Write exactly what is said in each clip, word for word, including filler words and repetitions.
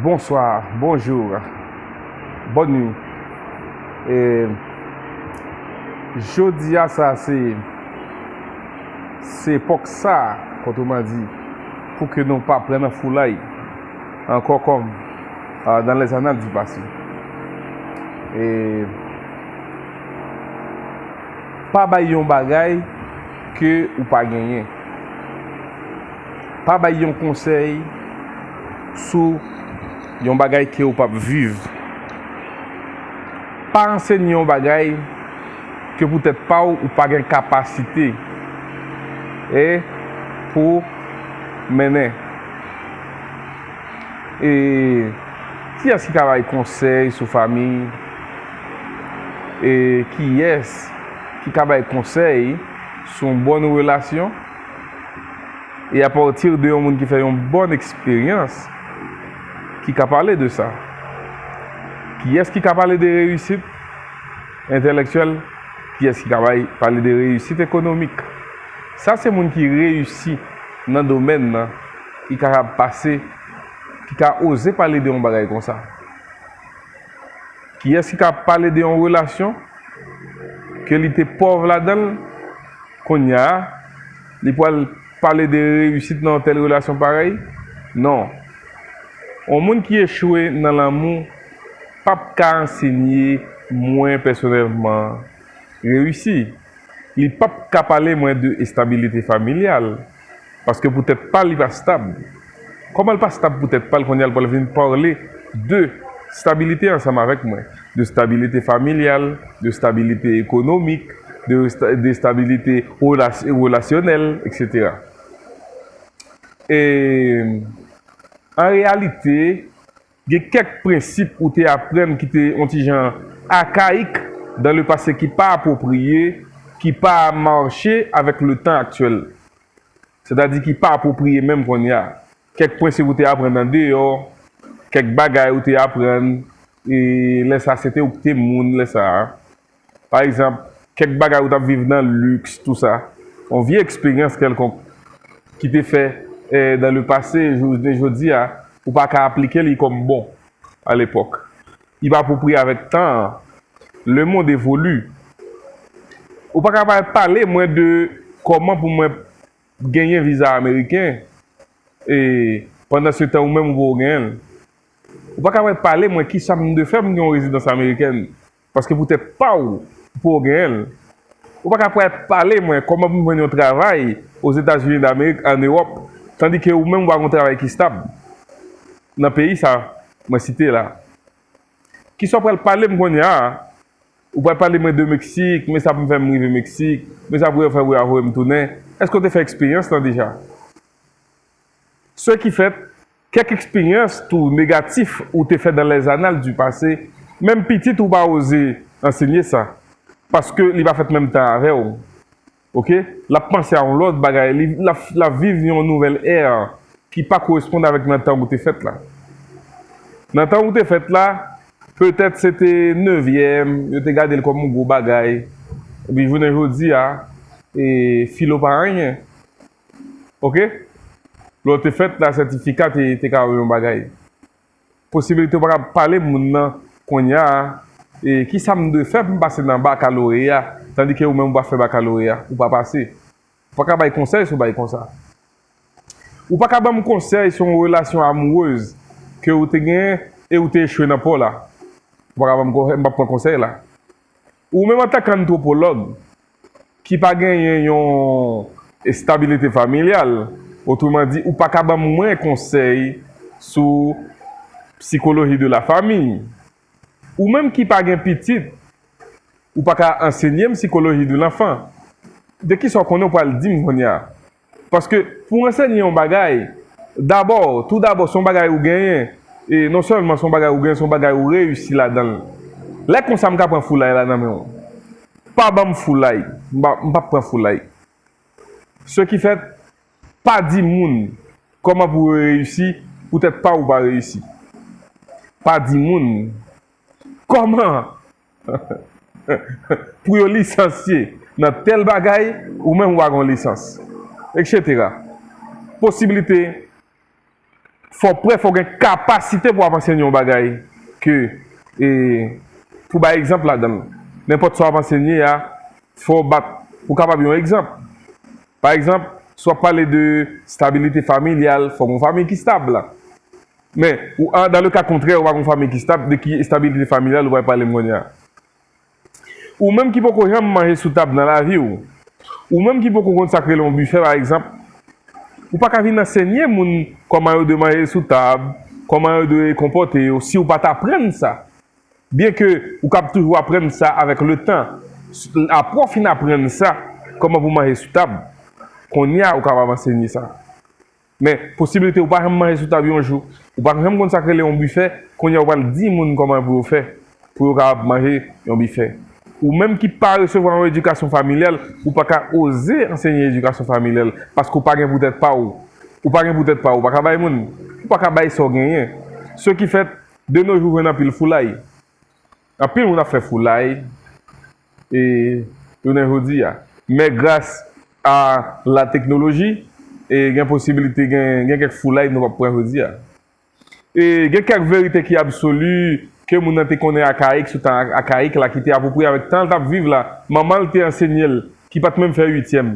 Bonsoir, bonjour, bonne nuit. E jodi a sa se se epòk sa, otreman di, pou ke nou pa pran nan foulay ankò kòm ah, dans les annales du passé. E pa bay yon bagay ke ou pa genyen. Pa bay yon konsèy sou yon bagay ke ou p ap viv. Pa ansenye yon bagay ke poutèt pa w, ou pa gen kapasite e pou mennen. E kiyès ki ka bay konsèy sou fanmi? E kiyès ki ka bay konsèy sou yon bòn relasyon? E apati de yon moun ki fè yon bòn eksperyans, ki ka pale de sa. Kiyès ki ka pale de reyisit entèlektyèl? Kiyès ki ka bay, pale de reyisit ekonomik? Sa se moun ki reyisi nan domèn nan, ki kapab pase, ki ka oze pale de yon bagay konsa. Kiyès ki ka pale de yon relasyon ke li te pòv ladan l, kounye a, li pral pale de reyisit nan yon tèl relasyon parèy? Non. Yon moun ki echwe nan lanmou p ap ka ansenye mwen pèsonèlman reyisi. Li p ap ka pale mwen de estabilite familyal, paske poutèt pa l, li pa stab. Kòman l pa stab poutèt pa l, kounye a l pral vin pale de stabilite ansanm avèk mwen, de stabilite familyal, de stabilite ekonomik, de sta-, de stabilite relas-, relasyonèl, etsetera. E, an reyalite, gen kèk prensip ou te aprann ki te yon ti jan akayik dans le passé, ki pa apwopriye, ki pa mache avèk le tan aktyèl. Sètadi ki pa apwopriye menm kounye a. Kèk prensip ou te aprann andeyò, kèk bagay ou te aprann, e lè sa se te ou ki te moun lè sa a. Pa egzanp, kèk bagay ou t ap viv nan liks, tou sa. Yon vye eksperyans kèlkonk ki te fè, eh, dans le passé, jounen jodi a, ou pa ka aplike li kòm bon a lepòk. Li pa apwopriye avèk tan an. Le monde évolue. Ou pa ka pa pale mwen de kòman pou mwen genyen viza ameriken, e pandan se tan ou menm ou poko genyen l. Ou pa ka pa pale mwen kisa m dwe fè pou m gen yon rezidans amerikèn, paske poutèt pa w, ou poko genyen l. Ou pa ka pa pale mwen kòman pou m jwenn yon travay Ozetazini Damerik, ann Ewòp, tandike ou menm ou pa gen yon travay ki stab nan peyi sa mwen site la. Kisa w pral pale m kounye a? Ou pral pale mwen de Meksik, men sa pou m fè m rive Meksik, men sa pou yo fè pou yo voye m tounen. Èske w te fè eksperyans lan deja? Ce qui fait, kèk eksperyans tou negatif ou te fè dans les annales du passé, menm pitit ou pa oze ansenye sa, paske li pa fèt menm tan avè w. Oke? L ap panse a yon lòt bagay, li, l ap, l ap viv yon nouvèl è ki pa koresponn avèk nan tan ou te fèt la. Nan tan ou te fèt la, petèt se te nevyèm, yo te gade l kòm yon gwo bagay. Epi jounen jodi a, e, filo pa anyen. Oke? Lè w te fèt la, sètifika te, te ka yon bagay. Posibilite w pa ka pale moun nan kounye a, e, kisa m dwe fè pou m pase nan bakaloreya, tandike ou menm ou pa fè bakaloreya, ou pa pase. Ou pa ka bay konsèy sou bagay konsa. Ou pa ka ban m konsèy sou yon relasyon amourèz ke ou te genyen e ou te echwe nan pa w la. Ou pa ka ban m konsèy, m p ap pran konsèy la. Ou menm antanke antwopològ ki pa genyen yon estabilite familyal, otreman di, ou pa ka ban mwen konsèy sou psychologie de la famille. Ou menm ki pa gen pitit, ou pa ka ansenye m psychologie de l'enfant. De kisa w konnen w pral di m kounye a? Paske pou w ansenye yon bagay, dabò, tou dabò, se yon bagay ou genyen, e non sèlman se yon bagay ou genyen, se yon bagay ou reyisi ladan l. Lè konsa, m ka pran foulay la nan men w. Pa ban m foulay, m pa, m p ap pran foulay. Ce qui fait, pa di moun kòman pou yo reyisi, poutèt pa ou pa reyisi. Pa di moun kòman pou yo lisansye nan tèl bagay, ou menm ou pa gen lisans, etsetera. Posiblite fò w prè, fò w gen kapasite pou w ap ansenye yon bagay ke, e, pou bay egzanp ladan l. Nenpòt sa w ap ansenye a, fò w bat, pou w kapab yon egzanp. Pa egzanp, si w ap pale de stabilite familyal, fò w gen yon fanmi ki stab la. Men, ou, an, dans le cas contraire, ou pa gen yon fanmi ki stab, de ki estabilite familyal ou pral pale m kounye a? Ou menm ki poko janm manje sou tab nan lavi w, ou menm ki poko konn sa k rele yon bifè, pa egzanp, ou pa ka vin ansenye moun kòman yo dwe manje sou tab, kòman yo dwe konpòte yo, si w pa t aprann sa. Byenke ou kab toujou aprann sa avèk letan, apre w fin aprann sa, kòman pou manje sou tab, kounye a ou kapab ansenye sa. Men, posiblite ou pa janm manje sou tab yon jou, ou pa janm konn sa k rele yon bifè, kounye a ou pral di moun kòman pou yo fè, pou yo kapab manje yon bifè. Ou menm ki pa resevwa yon edikasyon familyal, ou pa ka oze ansenye edikasyon familyal, paske ou pa gen pou tèt pa w. Ou pa gen pou tèt pa w, ou pa ka bay moun, ou pa ka bay sa w genyen. Ce qui fait, de nos jours, jwenn anpil foulay. Anpil moun ap fè foulay, e, jounen jodi a. Men gras a la teknoloji, e, gen posiblite gen, gen kèk foulay nou p ap pran jodi a. E, gen kèk verite ki absoli ke moun nan te konnen akayik, sou tan akayik la, ki te apwopriye avèk tan l t ap viv la. Manman l te ansenye l, ki pa t menm fè uityèm.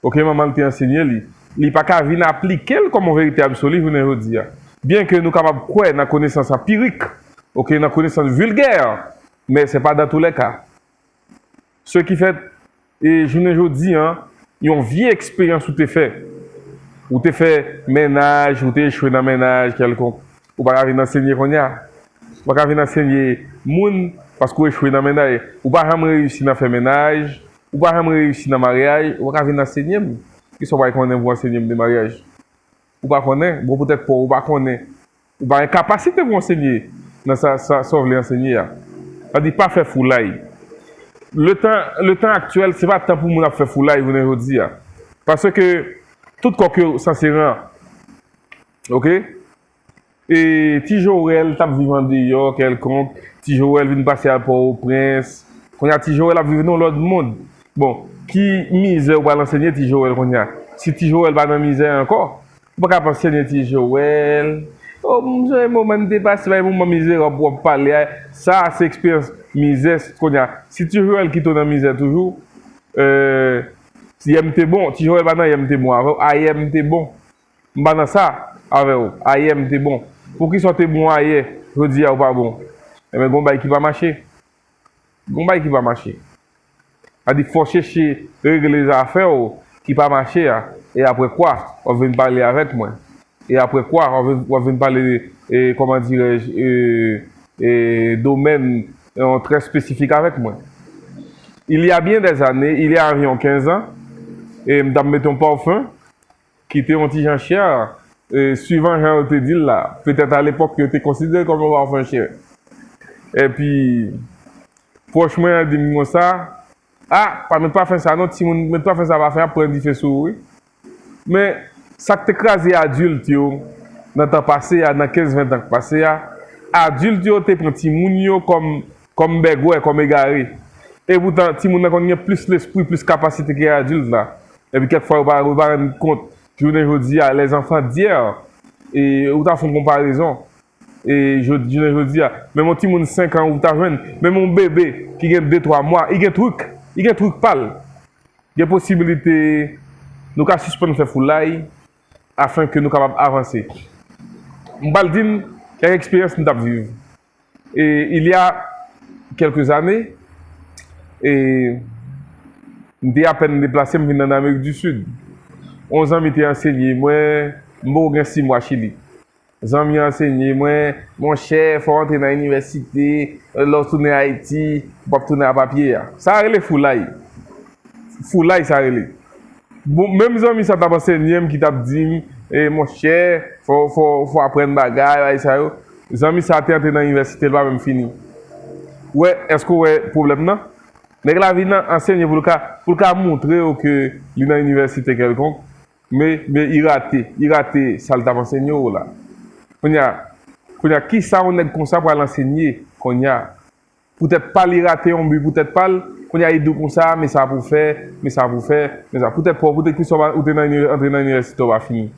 Oke, manman l te ansenye li. Li pa ka vin aplike l kòm yon verite absoli jounen jodi a. Byenke nou kapab kwè nan konesans anpirik, oke, nan konesans vilgè, men se pa dans tous les cas. Ce qui fait, e jounen jodi an, yon vye eksperyans ou te fè, ou te fè mennaj, ou te echwe nan mennaj kèlkonk, ou pa ka vin ansenye kounye a. Ou pa ka vin ansenye moun paske w echwe nan mennaj. Ou pa janm reyisi nan fè mennaj, ou pa janm reyisi nan maryaj, ou pa ka vin ansenye m. Kisa w pral konnen pou w ansenye m de maryaj? Ou pa konnen, bon, poutèt pa w, ou pa konnen. Ou pa gen kapasite pou w ansenye nan sa, sa, sa w vle ansenye a. Sa di pa fè foulay. Letan, letan aktyèl, se pa tan pou moun ap fè foulay jounen jodi a. Paske tout kòk yo sanse ran. Oke? E Ti Joel t ap viv andeyò kèlkonk, Ti Joel vin pase al Pòtoprens. Kounye a Ti Joel ap viv nan yon lòt mond. Bon, ki mizè ou pral ansenye Ti Joel kounye a? Si Ti Joel pa nan mizè ankò, ou pa ka ap ansenye Ti Joel. O, m sonje moman m te pase, bay moman mizerab w ap pale a. Sa a se eksperyans mizè kounye a. Si Ti Joel kite w nan mizè toujou, e, yè m te bon, Ti Joel pa nan yè m te bon avè w, ayè m te bon. M pa nan sa avè w. Ayè m te bon. Poukisa w te bon ayè, jodi a ou pa bon? Enben, gon bagay ki pa mache. Gon bagay ki pa mache. Sa di fò w chèche regle zafè w ki pa mache a. E apre kwa, w ap vin pale avèk mwen. E apre kwa, w ap vin, w ap vin pale, e, comment dirais-je, e, e, domèn, e, trè espesifik avèk mwen. Il y a bien des années, il y a environ quinze ans, e m t ap mete yon pafen, ki te yon ti jan chè, e, suivan jan yo te di l la. Petèt alepòk yo te konsidere l kòm yon pafen chè. Epi, pwòch mwen an di m konsa, a, pa met pafen sa non, timoun, met pafen sa, pafen ap pran dife sou ou, wi. Men, sa k te kraze adilt yo nan tan pase a, nan kenz ven tan k pase a, adilt yo te pran timoun yo kòm, kòm bègwè, kòm egare. Epoutan, timoun nan konn gen plis lespri, plis kapasite ke adilt la. Epi kèk fwa, yo pa, yo pa rann kont. Jounen jodi a, les enfants d'hier, e ou ta fè yon konparezon, e jodi, jounen jodi a, menm yon timoun senk an, ou ta jwenn, menm yon bebe ki gen de, twa mwa, li gen trik, li gen trik pa l. Gen posiblite nou ka sispann fè foulay, afin ke nou kapab avanse. M pral di n kèk eksperyans m t ap viv. E, il y a quelques années, e, m te apèn deplase, m vin nan Amerik di Sid. Yon zanmi te ansenye mwen, m poko gen sis mwa Chili. Zanmi an ansenye mwen, monchè, fò w antre nan inivèsite, lè w tounen Ayiti, w ap tounen a papye a. Sa rele foulay. Foulay, sa rele. Bon, menm zanmi sa t ap ansenye m, ki t ap di m, e, monchè, fò, fò, fò w aprann bagay, bagay sa yo. Zanmi sa te antre nan inivèsite, l pa menm fini. Ou wè, èske w wè pwoblèm nan? Nèg la vin an-, ansenye pou l ka, pou l ka montre w ke li nan inivèsite kèlkonk, men, men li rate, li rate sa l t ap ansenye w la. Kounye a, kounye a, kisa yon nèg konsa pral ansenye kounye a? Poutèt pa l, li rate yon bi poutèt pa l, kounye a, li di w konsa, men sa pou w fè, men sa pou w fè, men sa. Poutèt pa w, poutèt ki sa w pa, ou te nan inivè-, antre nan inivèsite, w pa fini.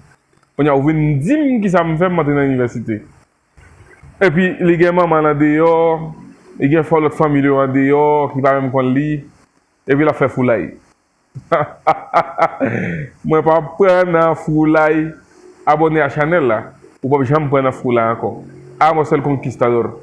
Kounye a ou vin di m kisa m fè m antre nan inivèsite. Epi li gen manman l andeyò, li gen fò lòt fanmi l yo andeyò ki pa menm konn li, epi l ap fè foulay. Mwen p ap pran nan foulay. Abòne a chanèl la, ou p ap janm pran nan foulay ankò. Amos el Conquistador.